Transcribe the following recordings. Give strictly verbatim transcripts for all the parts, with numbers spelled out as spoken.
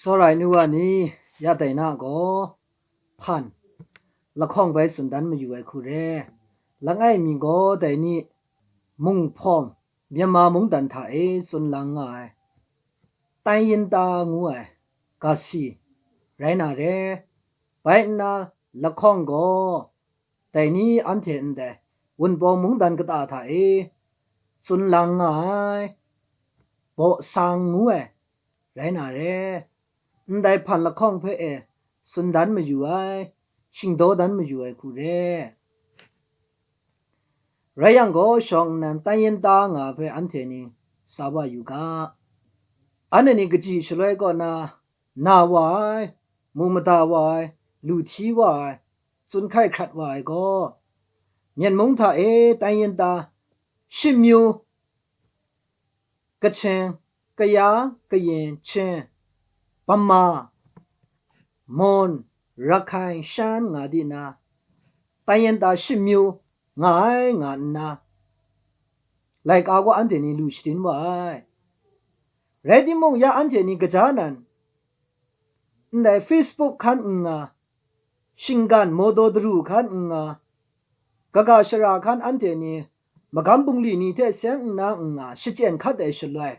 Tsawra ai nu wa ni, ya dai na gaw, hpan, lahkawng bai tsun dan mayu ai hku re. Langai mi gaw dai ni, Munghpawng, Myanmar mungdan hta e tsun lang nga ai, Tan Yin Ta ngu ai, ga si, rai na re. Bai nna, lahkawng gaw, dai ni anhte ndai Wunpawng mungdan kata hta e tsun lang nga ai, Baw Sang ngu ai, rai na re. Ndai hpan lahkawng hpe e tsun dan mayu ai, shingdaw dan mayu ai hku re. Rai yang gaw, shawng nnan Tan Yin Ta nga hpe anhte ni sa wa yu ga. Anhte ni kaji shaloi kaw na, na wa ai, mu mada wa ai, lu hti wa ai, tsun hkai hkrat wa ai gaw, Myen mung hta e Tan Yin Ta, Shimyu, Kacheng, Kaya, Kayin, Chin, Bama, Mon, Rakhai, Shan nga di na, Tan Yin Ta Shimyu nga ai nga nna, laika gaw anhte ni lu sharin wa ai. Rai timung, ya anhte ni kaja nan, ndai Facebook hkan n nga, shinggan mawdaw daru hkan n nga, kaga shara hkan anhte ni magam bungli ni hte seng nna n nga shachyen hkat ai shaloi,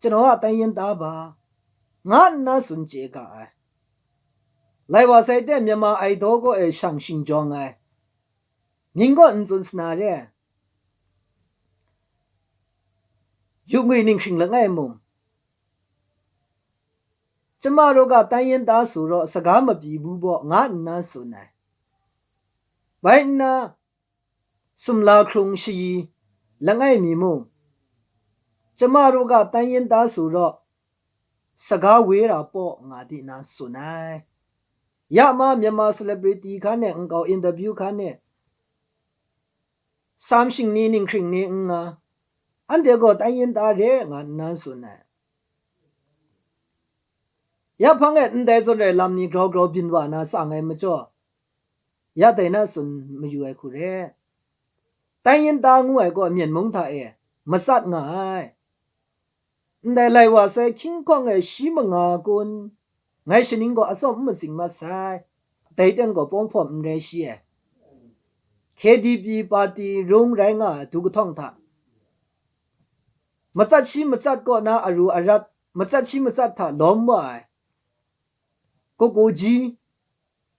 Chanaw a Tan Yin Ta ba, nga nna tsun chye ga ai. Lai wa sai teng Myanmar Idol kaw e shang shingjawng ai, mying gaw n tsun sa na re. Yu ngwi ninghkring langai mung, Chama Raw Ga Tan Yin Ta Su Raw Saga Mabyi Bu Baw nga nna tsun ai. Bai nna, Sumla Hkrung Shayi langai mi mung, Chama Raw Ga Tan Yin Ta Su Raw Saga Wera Paw nga di na tsun ai. Ya ma Myanmar celebrity hkan e nkau interview hkan e, sam shingni ninghkring ni n nga, anhte gaw Tan Yin Ta re nga nna tsun ai. Ya hpang e ndai zawn rai lam ni grau grau byin wa na tsang ai majaw, ya dai na tsun mayu ai hku re. Tan Yin Ta ngu ai gaw Myen mung hta e matsat nga ai. Ndai lai wa sai hkying hkawng e shi manga kun, ngai shaning gaw atsawm n matsing mat sai, dai teng gaw pawng hpawm n rai shi ai. K D P party rung rai nga ai du kahtawng hta, matsat shi matsat kaw na aru arat, matsat shi matsat hta lawm wa ai, Kokoji,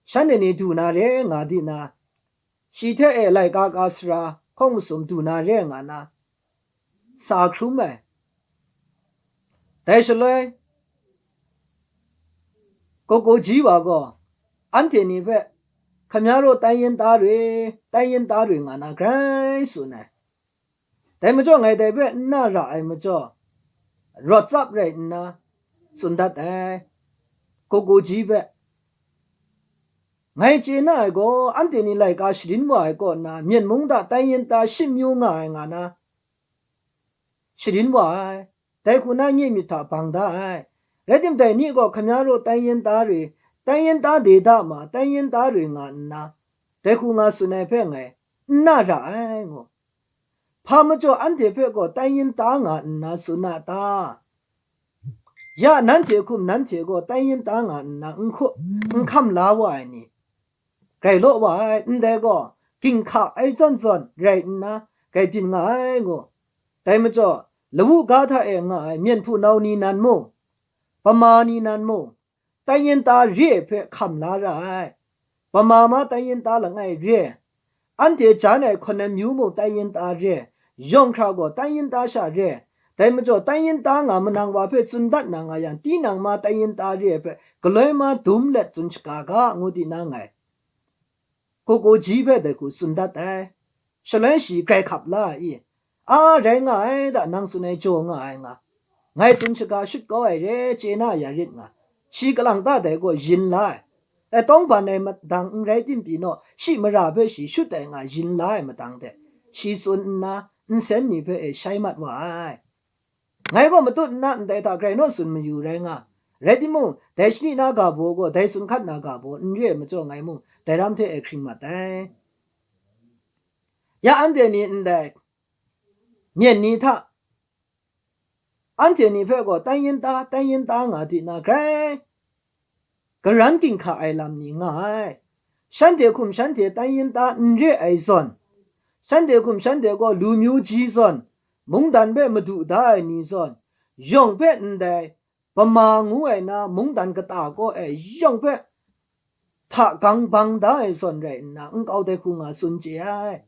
shanhte ni du na re nga di na, shi hte e laika ka sara hkawng masum du na re nga na, sa hkrum ai. Dai shaloi, Kokoji wa gaw, anhte ni hpe, hkamya raw Tan Yin Ta re, Tan Yin Ta re nga na grai tsun ai. Dai majaw ngai dai hpe n na ra ai majaw, rawt tsap rai nna tsun dat ai, Kokoji hpe. Ngai chye na ai gaw, anhte ni laika sharin wa ai kaw nna, Myen mung hta Tan Yin Ta Shimyu nga ai nga na, sharin wa ai. Dai hku na nye myit hta bang da ai. Rai timung, dai ni gaw hkamya raw Tan Yin Ta re, Tan Yin Ta de da ma, Tan Yin Ta re nga nna, dai hku nga tsun ai hpe ngai n na ra ai ngu. Hpa majaw anhte hpe gaw Tan Yin Ta nga nna tsun a ta? Ya nanhte hkum nanhte gaw Tan Yin Ta nga nna n hku-, n hkam la wa ai ni, grai law wa ai, ndai gaw, ginhka ai zawn zawn rai nna, grai byin nga ai ngu. Dai majaw, lawu ga hta e nga ai Myen hpunau ni nan mung, Bama ni nan mung, Tan Yin Ta re ai hpe hkam la ra ai. Bama ma Tan Yin Ta langai re, anhte jan ai hkawn ai myu mung Tan Yin Ta re, yawng hkra gaw Tan Yin Ta sha re. Dai majaw, Tan Yin Ta nga manang wa hpe tsun dat na nga yang, tinang ma Tan Yin Ta re ai hpe galoi ma dum let tsun shaga ga, ngu di na ngai. Kokoji hpe dai hku tsun dat ai. Shaloi shi grai hkap la ai i? A, rai nga ai da, nang tsun ai jaw nga ai nga. Ngai tsun shaga shut kau ai re, chye na ya rit nga. Shi kalang ta dai gaw yin la ai. E, tawng ban ai madang n rai tim pyi naw, shi mara hpe shi shut ai nga yin la ai madang hte, shi tsun nna, nsen ni hpe e shai mat wa ai. Ngai gaw matut nna ndai hta grai naw tsun mayu rai nga. Rai timung, dai shani na ga baw gaw, dai tsun hkat na ga baw n re ai majaw, ngai mung dai ram hte e hkring mat ai. Ya anhte ni ndai myen ni hta anhte ni hpe gaw, "Tan yin ta, tan yin ta," nga di na, grai karan ginhka ai lam ni nga ai. Shanhte hkum shanhte tan yin ta n re ai zawn, shanhte hkum shanhte gaw lu myu ji zawn, mungdan hpe madu da ai ni zawn, yawng hpe ndai Pama ngu ai na mungdan kata kaw e yawng hpe hta gang bang da ai zawn rai nna, nkau dai hku nga tsun chye ai.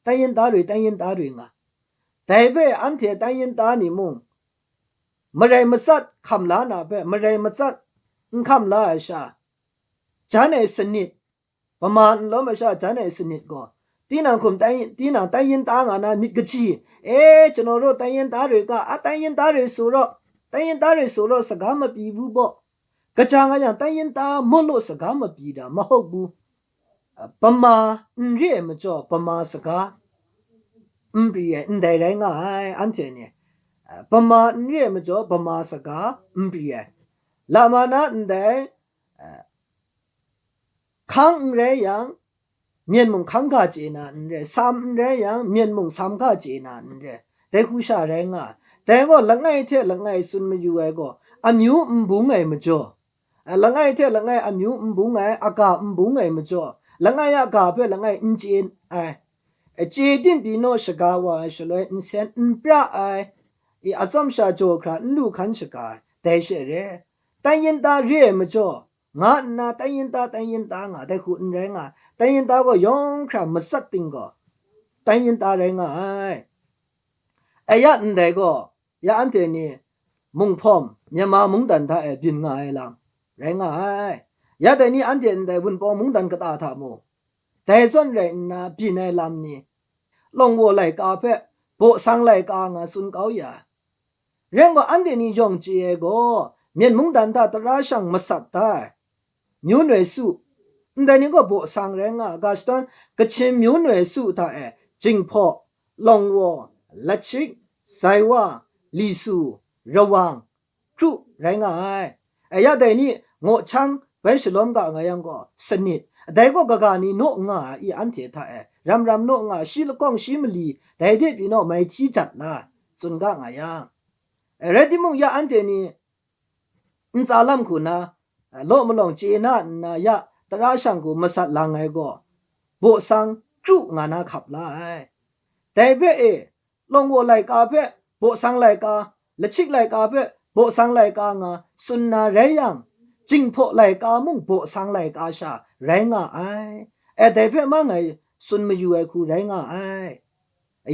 Tan yin ta roi, tan yin ta roi nga. Dai hpe anhte tan yin ta ni mung, marai matsat hkam la na hpe, marai matsat n hkam la ai sha, jan ai sanit, Pama n lawm ai sha jan ai sanit gaw, tinang hkum tan yin, tinang tan yin ta nga na myit kaji, "E, chanaw raw tan yin ta roi ga, a tan yin ta roi su raw, tan yin ta roi su raw, saga mapyi bu baw, kaja nga yang tan yin ta maw law saga mapyi da, mahok bu." Pama n re ai majaw, Pama saga n pri ai, ndai rai nga ai, anhte ni. Pama n re ai majaw, Pama saga n pri ai. Lama na ndai, hkang n rai yang, myen mung hkang ga chye na n re, sam n rai yang, myen mung sam ga chye na n re, dai hku sha rai nga ai. Dai gaw langai hte langai tsun mayu ai gaw, amyu n bung ai majaw, langai hte langai amyu n bung ai, aga n bung ai majaw, langai a ga hpe langai n chye ai, chye tim pyi naw shaga wa ai shaloi nsen n pra ai, i atsawm sha jaw hkra n lu hkan shaga ai, dai she re. Tan yin ta re ai majaw, nga nna tan yin ta, tan yin ta nga, dai hku n rai nga, tan yin ta gaw yawng hkra matsat ting gaw, tan yin ta rai nga ai. Aya ndai gaw, ya anhte ni Munghpawm, Myanmar mungdan hta e byin nga ai lam rai nga ai. Ya dai ni anhte ndai Wunpawng mungdan kata hta mung, dai zawn rai nna byin ai lam ni, Lawng Waw laika hpe Baw Sang laika nga tsun kau ya ai. Rai nme, anhte ni yawng chye ai gaw, Myen mungdan hta tara shang masat da ai, Myu Noi Su, ndai ni gaw Baw Sang rai nga ai, ga shadawn Kachin Myu Noi Su hta e, Jinghpaw, Lawng Waw, Lachik, Zaiwa, Li Su, Rawang, Kru rai nga ai. E, ya dai ni, Ngaw Chang bai shalawm ga nga yang gaw, Sanit, dai gaw kaga ni naw nga ai, i anhte hta e, ram ram naw nga, shi lakawng shi mali, dai de pyi naw mai hti jat la, tsun ga nga yang, e, rai timung, ya anhte ni ntsa lam hku na, e, law malawng chye na nna, ya tara shang hku masat lang ai gaw, Baw Sang Kru nga na hkap la ai. Dai hpe e, Lawng Waw laika hpe Baw Sang laika, Lachik laika hpe Baw Sang laika nga tsun na rai yang, Jinghpaw laika mung Baw Sang laika sha rai nga ai. E, dai hpe ma ngai tsun mayu ai hku rai nga ai.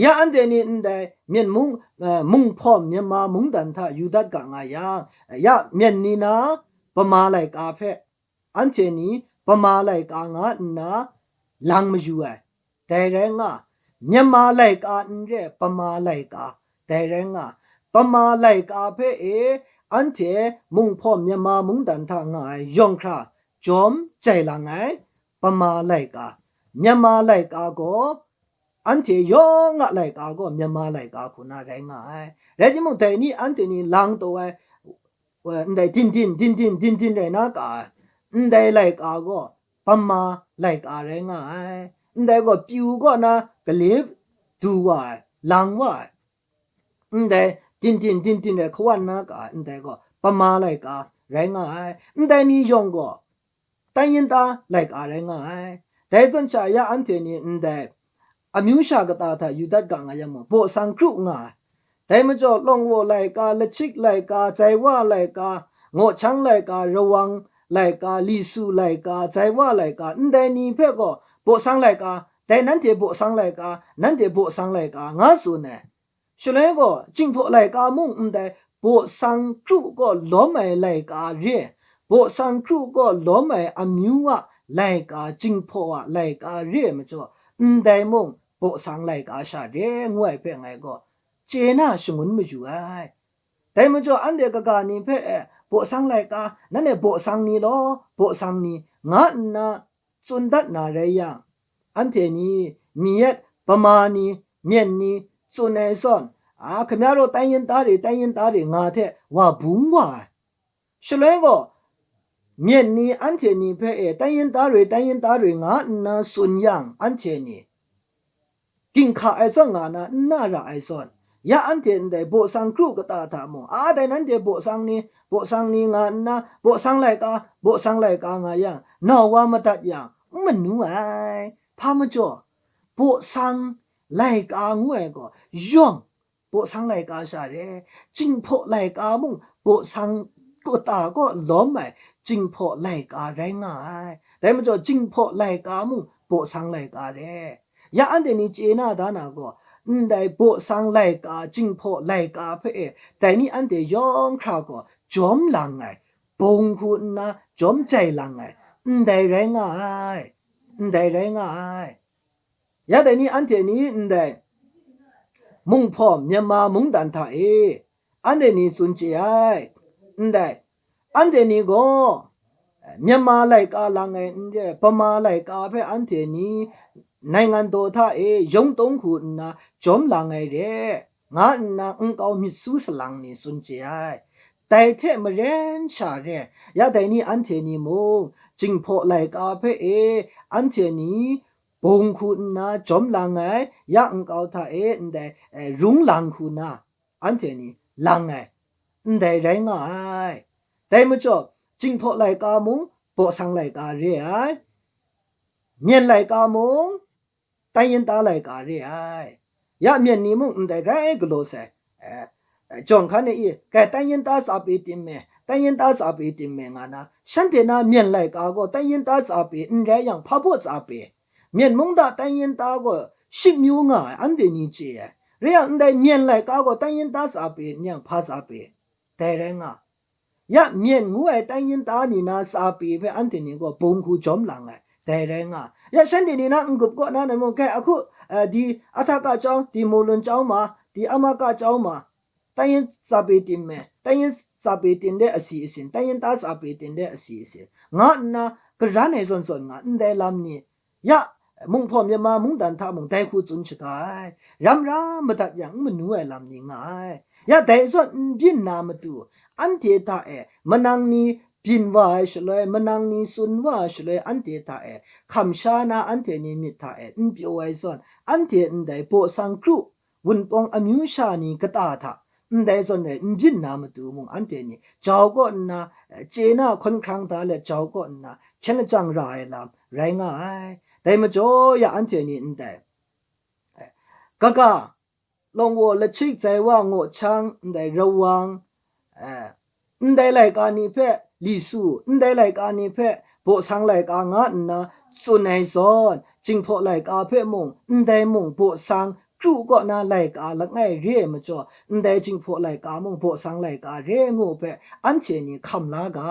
Ya anhte ni ndai Myen mung, e, Munghpawm Myanmar mungdan hta yu dat ga nga yang, ya myen ni na Pama laika hpe anhte ni Pama laika nga nna lang mayu ai. Dai rai nga, Myanmar laika n re, Pama laika, dai rai nga, Pama laika hpe e, anhte Munghpawm Myanmar mungdan hta nga ai yawng hkra jawm jai lang ai, Pama laika, Myanmar laika gaw, anhte yawng a laika gaw Myanmar laika hku na rai nga ai. Rai timung, dai ni anhte ni lang taw ai, e, ndai dindin, dindin, dindin rai na ka ai, ndai laika gaw Pama laika rai nga ai. Ndai gaw pyu kaw na gale du wa ai, lang wa ai. Ndai dindin, dindin rai hkawan na ka ai, ndai gaw Pama laika rai nga ai. Ndai ni yawng gaw tan yin ta laika rai nga ai. Dai zawn sha ya anhte ni ndai amyu sha kata hta yu dat ga nga yang mung, Baw Sang Kru nga ai. Dai majaw, Lawng Waw laika, Lachik laika, Zaiwa laika, Ngaw Chang laika, Rawang laika, Li Su laika, Zaiwa laika, ndai ni hpe gaw Baw Sang laika, dai nanhte Baw Sang laika, nanhte Baw Sang laika, nga tsun ai. Shaloi gaw, Jinghpaw laika mung ndai Baw Sang Kru kaw lawm ai laika re, Baw Sang Kru kaw lawm ai amyu a laika, Jinghpaw a laika re ai majaw, ndai mung Baw Sang laika sha re ngu ai hpe ngai gaw chye na shangun mayu ai. Dai majaw, anhte kaga ni hpe e, Baw Sang laika, nanhte Baw Sang ni law, Baw Sang ni, nga nna tsun dat na rai yang, anhte ni, mi yet, Pama ni, myen ni, tsun ai zawn, a, hkame a raw tan yin ta re, tan yin ta re nga hte wa bung wa ai. Shaloi gaw, myen ni anhte ni hpe e, tan yin ta re, tan yin ta re nga nna tsun yang, anhte ni ginhka ai zawn nga na n na ra ai zawn, Ya anhte ndai baw sang kru kata hta mung, a dai nanhte baw sang ni, baw sang ni nga nna, baw sang laika, baw sang laika nga yang, nau wa madat yang, n manu ai. Hpa majaw, baw sang laika ngu ai gaw, yawng baw sang laika sha re, Jinghpaw laika mung baw sang kata kaw lawm ai Jinghpaw laika rai nga ai. Dai majaw, Jinghpaw laika mung baw sang laika re. Ya anhte ni chye na da na gaw, ndai baw sang laika, Jinghpaw laika hpe e, dai ni anhte yawng hkra gaw jawm lang ai, bung hku nna jawm jai lang ai, ndai rai nga ai, ndai rai nga ai. Ya dai ni anhte ni ndai Munghpawm Myanmar mungdan hta e, anhte ni tsun chye ai, ndai, anhte ni gaw Myanmar laika lang ai n re, Bama laika hpe anhte ni naingan daw hta e yawng tawng hku nna jawm lang ai re, nga nna nkau myit su salang ni tsun chye ai. Dai hte maren sha re, ya dai ni anhte ni mung, Jinghpaw laika hpe e, anhte ni bung hku nna jawm lang ai, ya nkau hta e ndai, eh, rung lang hku na, anhte ni lang ai, ndai rai nga ai. Dai majaw, Jinghpaw laika mung, baw sang laika re ai, myen laika mung, တိုင်းရင်းသား laika re ai. Ya myen ni mung ndai rai galaw sai. Eh, eh, jawng hkan e i, kai တိုင်းရင်းသားစာပေတင်မယ်, တိုင်းရင်းသားစာပေတင်မယ် nga na, shanhte na myen laika gaw တိုင်းရင်းသားစာပေ n rai yang, hpa baw tsap e, myen mungdan တိုင်းရင်းသား gaw shimyu nga ai, anhte ni chye ai. Rai yang, ndai myen laika gaw တိုင်းရင်းသားစာပေ n yang, hpa tsap e, dai rai nga. Ya myen ngu ai တိုင်းရင်းသား ni na tsap e hpe anhte ni gaw bung hku jawm lang ai, dai rai nga. Ya shanhte ni na n-gup kaw na nan mung, kai ahku, eh, di Ahtaka chyawm, di Mawlun chyawm ma, di Amaka chyawm ma, တိုင်းရင်းသားစာပေတင်မယ်, တိုင်းရင်းသားစာပေတင်တဲ့အစီအစဉ်, တိုင်းရင်းသားစာပေတင်တဲ့အစီအစဉ် nga nna karan ai zawn zawn nga, ndai lam ni, ya Munghpawm Myanmar mungdan hta mung dai hku tsun shaga ai. Ram ram madat yang, n manu ai lam ni nga ai. Ya dai zawn n byin na matu, anhte hta e manang ni byin wa ai shaloi, manang ni tsun wa ai shaloi, anhte hta e hkam sha na anhte ni myit hta e n pyaw ai zawn, anhte ndai baw sang kru, Wunpawng amyu sha ni kata hta, ndai zawn rai n byin na matu mung, anhte ni jau kaw nna, eh, chye na hkawn hkrang da let jau kaw nna, hkyen lajang ra ai lam rai nga ai. Dai majaw ya anhte ni ndai, eh, kaga, Lawngwaw Lachik Zaiwa Ngawchang, ndai Rawang, eh, ndai laika ni hpe li su, ndai laika ni hpe baw sang laika nga nna tsun ai zawn, Jinghpaw laika hpe mung, ndai mung baw sang kru kaw na laika langai re ai majaw, ndai Jinghpaw laika mung baw sang laika re ngu hpe anhte ni hkam la ga.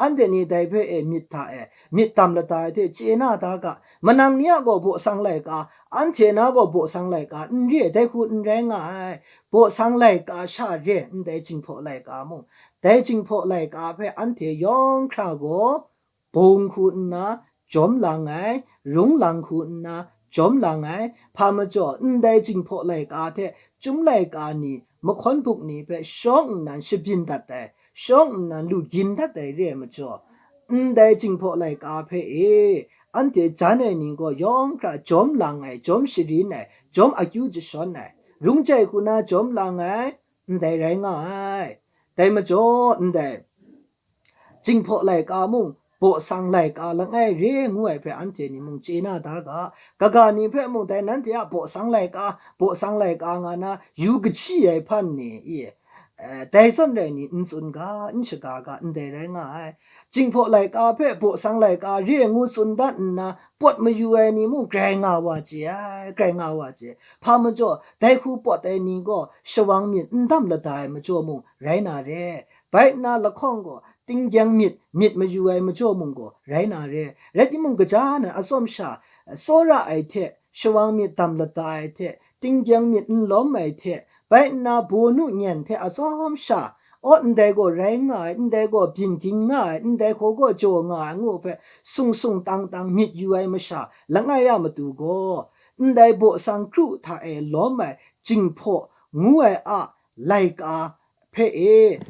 Anhte ni dai hpe e myit hta e, myit dam lada ai hte chye na da ga, manang ni a gaw baw sang laika, anhte na gaw baw sang laika n re ai, dai hku n rai nga ai. Baw sang laika sha re ndai Jinghpaw laika mung, dai Jinghpaw laika hpe anhte yawng hkra gaw, bung hku nna jawm lang ai, rung lang hku nna jawm lang ai, hpa majaw ndai Jinghpaw laika hte Chyum laika ni, mahkawn buk ni hpe shawng nnan shabyin dat ai, shawng nnan lu gyin dat ai re ai majaw, ndai Jinghpaw laika hpe e, anhte jan ai ni gaw yawng hkra jawm lang ai, jawm sharin ai, jawm akyu jashawn ai, rung jai hku na jawm lang ai, ndai rai nga ai. Dai majaw, ndai Jinghpaw laika mung, baw sang laika langai re ngu ai hpe anhte ni mung chye na da ga, kaga ni hpe mung dai nanhte a baw sang laika, baw sang laika nga na yu kachyi ai hpan ni, i, eh, dai zawn rai ni n tsun ga, n shaga ga, ndai rai nga ai. Jinghpaw laika hpe baw sang laika re ngu tsun dat nna, pawt mayu ai ni mung grai nga wa chye ai, grai nga wa chye ai. Hpa majaw, dai hku pawt ai ni gaw shawang myit n dam lada ai majaw mung rai na re. Bai nna lahkawng gaw, tinggyang myit, myit mayu ai majaw mung gaw rai na re. Rai timung, kaja nan atsawm sha, tsawra ai hte, shawang myit dam lada ai hte, tinggyang myit n lawm ai hte, bai nna bawnu nyan hte atsawm sha, aw, ndai gaw rai nga ai, ndai gaw byin ging nga ai, ndai hkaw gaw jaw nga ai ngu hpe, sung sung tang tang myit yu ai masha langai a matu gaw, ndai baw sang kru hta e lawm ai Jinghpaw ngu ai a laika hpe e,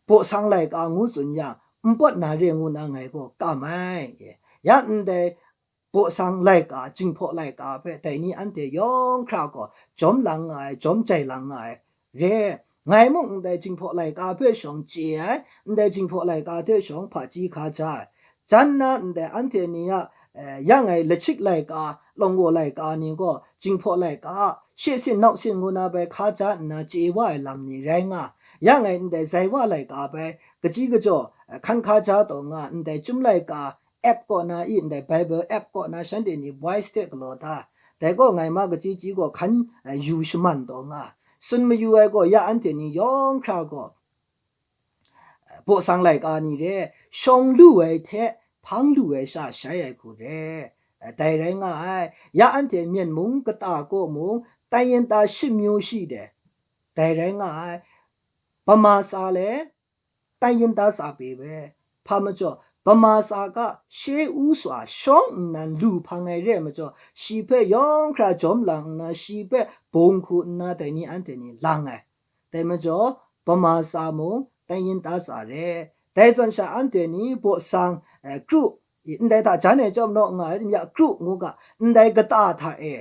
baw sang laika ngu tsun yang, n pawt na re ngu na ngai gaw kam ai. Ya ndai baw sang laika, Jinghpaw laika hpe dai ni anhte yawng hkra gaw jawm lang nga ai, jawm jai lang nga ai re. Ngai mung ndai Jinghpaw laika hpe shawng chye ai, ndai Jinghpaw laika hte shawng hpaji hkaja ai. Jan na ndai anhte ni a, eh, ya ngai lachik laika, lawngwaw laika ni gaw Jinghpaw laika, she sin nau sin ngu na bai hkaja nna chye wa ai lam ni rai nga, ya ngai ndai zai wa laika bai kaji kajaw, eh, hkan hkaja taw nga, ndai Chyum laika app kaw na i, ndai Bible app kaw na shanhte ni voice hte galaw da. Dai gaw ngai ma kaji ji gaw hkan, eh, yu shaman taw nga. Tsun mayu ai gaw ya anhte ni yawng hkra gaw, eh, baw sang laika ni re, shawng lu ai hte hpang lu ai sha shai ai hku re. Eh, dai rai nga ai. Ya anhte Myen mung kata kaw mung, tai yin ta shimyu shi de. Dai rai nga ai. Pama tsa le, tai yin ta tsa pe we, hpa majaw, pama tsa ga she u swa shawng nnan lu hpang ai re ai majaw, shi hpe yawng hkra jawm lang nna, shi hpe bung hku nna, dai ni anhte ni lang ai. Dai majaw, pama tsa mung, tai yin ta tsa re. Dai zawn sha anhte ni baw sang, eh, kru, ndai hta jan ai chyawm naw nga ai, ya kru ngu ga, ndai kata hta e,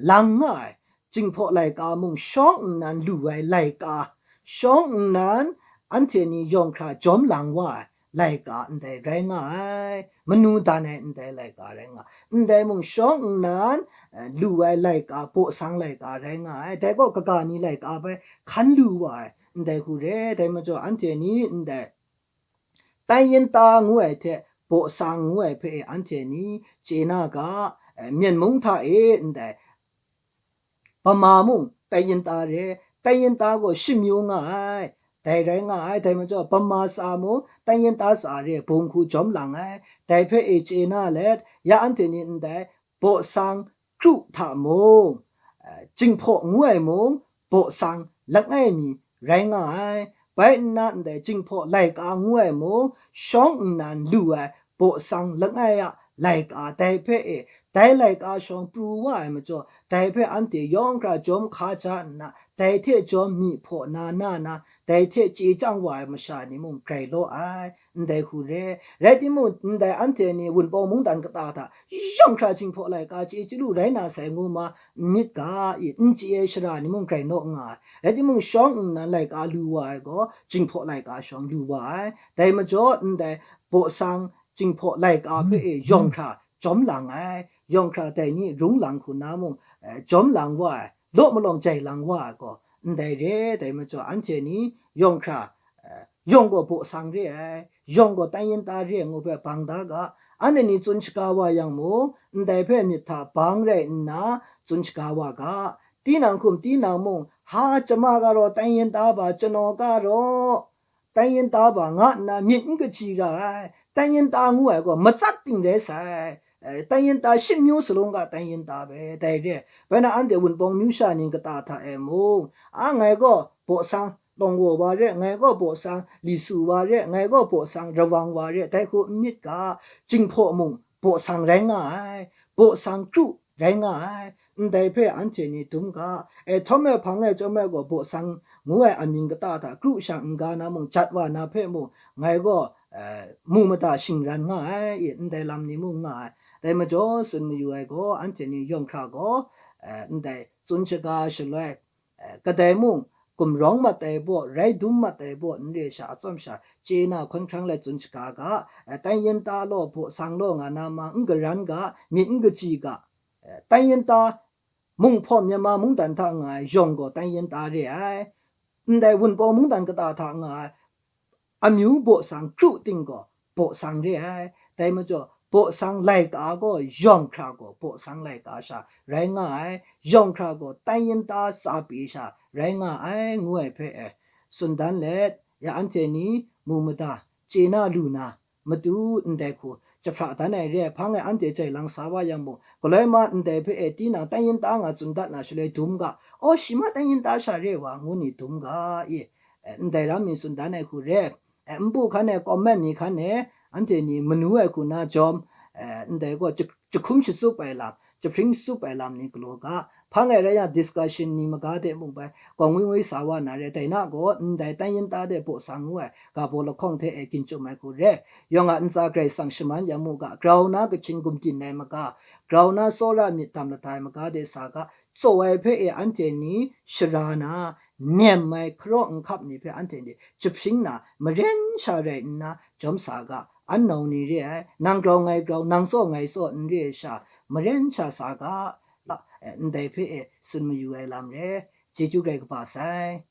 lang nga ai, Jinghpaw laika mung shawng nnan lu ai laika, shawng nnan anhte ni yawng hkra jawm lang wa ai laika ndai rai nga ai, manu dan ai ndai laika rai nga, ndai mung shawng nnan, eh, lu ai laika, baw sang laika rai nga ai, dai gaw kaga ni laika bai hkan lu wa ai, ndai hku re, dai majaw anhte ni ndai tai yin ta ngu ai hte baw sang ngu ai hpe e anhte ni chye na ga, eh, Myen mung hta e ndai pama mung tai yin ta re, tai yin ta gaw shimyu nga ai, dai rai nga ai, dai majaw pama tsa mung tai yin ta tsa re, bung hku jawm lang ai, dai hpe e chye na let, ya anhte ni ndai baw sang kru hta mung, eh, Jinghpaw ngu ai mung, baw sang langai mi rai nga ai. Bai nna ndai Jinghpaw laika ngu ai mung, shawng nnan lu ai baw sang langai a laika, dai hpe e, dai laika shawng pru wa ai majaw, dai hpe anhte yawng hkra jawm hka ja nna, dai hte jawm myi hpaw na na na, dai hte chye chyang wa ai masha ni mung grai law ai, ndai hku re. Rai timung, ndai anhte ni Wunpawng mungdan kata hta yawng hkra Jinghpaw laika chye chyalu rai na sai ngu ma, n myit ga i, n chye ai shara ni mung grai naw nga ai. Rai timung, shawng nnan laika lu wa ai gaw, Jinghpaw laika shawng lu wa ai. Dai majaw, ndai baw sang Jinghpaw laika hpe e yawng hkra jawm lang ai, yawng hkra dai ni rung lang hku na mung, eh, jawm lang wa ai, law malawng jai lang wa ai gaw, ndai re, dai majaw anhte ni yawng hkra, eh, yawng gaw baw sang re ai, yawng gaw tai yin ta re ai ngu hpe bang da ga, anhte ni tsun shaga wa yang mung, ndai hpe myit hta bang rai nna tsun shaga wa ga, tinang hkum tinang mung, ha, chyama ga raw tai yin ta ba, chanaw ga raw tai yin ta ba nga nna myit n kaji ra ai, tai yin ta ngu ai gaw matsat ting rai sai, eh, tai yin ta shimyu salung ga tai yin ta bai, dai re, bai na anhte Wunpawng myu sha ni kata hta e mung, a, ngai gaw baw sang Lawngwaw wa re, ngai gaw baw sang Li Su wa re, ngai gaw baw sang Rawang wa re, dai hku n myit ga, Jinghpaw mung baw sang rai nga ai, baw sang kru rai nga ai, ndai hpe anhte ni dum ga, e, htawm e hpang e chyawm e gaw baw sang ngu ai amying kata hta kru shang n ga na mung jat wa na hpe mung, ngai gaw, eh, mu mada shingran nga ai, i, ndai lam ni mung nga ai. Dai majaw, tsun mayu ai gaw, anhte ni yawng hkra gaw, eh, ndai tsun shaga shaloi, eh, kadai mung, gumrawng mat ai baw, rai dum mat ai baw, n re sha, atsawm sha, chye na hkawn hkrang let tsun shaga ga, eh, tai yin ta law, baw sang law nga na ma, n garan ga, myit n kaji ga, eh, tai yin ta, mung hpawm Myanmar mungdan hta nga ai yawng gaw tai yin ta re ai, ndai Wunpawng mungdan kata hta nga ai, amyu baw sang kru ting gaw baw sang re ai. Dai majaw, baw sang laika gaw yawng hkra gaw baw sang laika sha rai nga ai, yawng hkra gaw tai yin ta tsa pyi sha rai nga ai, ngu ai hpe e, tsun dan let, ya anhte ni mu mada, chye na lu na, matu ndai hku jahpra dan ai re ai hpang e anhte jai lang sa wa yang mung, galoi ma ndai hpe e tinang tai yin ta nga tsun dat na shaloi dum ga, aw, shi ma tai yin ta sha re wa, ngu ni dum ga i, eh, ndai ram mi tsun dan ai hku re, eh, npu hkan e, comment ni hkan e, anhte ni manu ai hku na jawm, eh, ndai gaw jahkum shatsup ai lam, jahpring shatsup ai lam ni galaw ga, hpang e rai yang discussion ni maga de mung bai, gaw ngwi ngwi sa wa na re, dai na gaw, ndai tai yin ta de baw sang ngu ai, ga baw lahkawng hte e ginchum ai hku re, yawng a ntsa Karai Kasang shaman ya mu ga, grau na kahkyin gumdin ai maga, grau na tsawra myit dam lata ai maga de sa ga, tsaw ai hpe e anhte ni shara na, nem ai hkaraw nhkap ni hpe anhte ni jahpring na, maren sha rai nna jawm sa ga, an nau ni re ai, nang grau ngai grau, nang tsaw ngai tsaw n re ai sha, maren sha sa ga, la, ndai hpe e tsun mayu ai lam re. Chyeju Karai Kaba sai.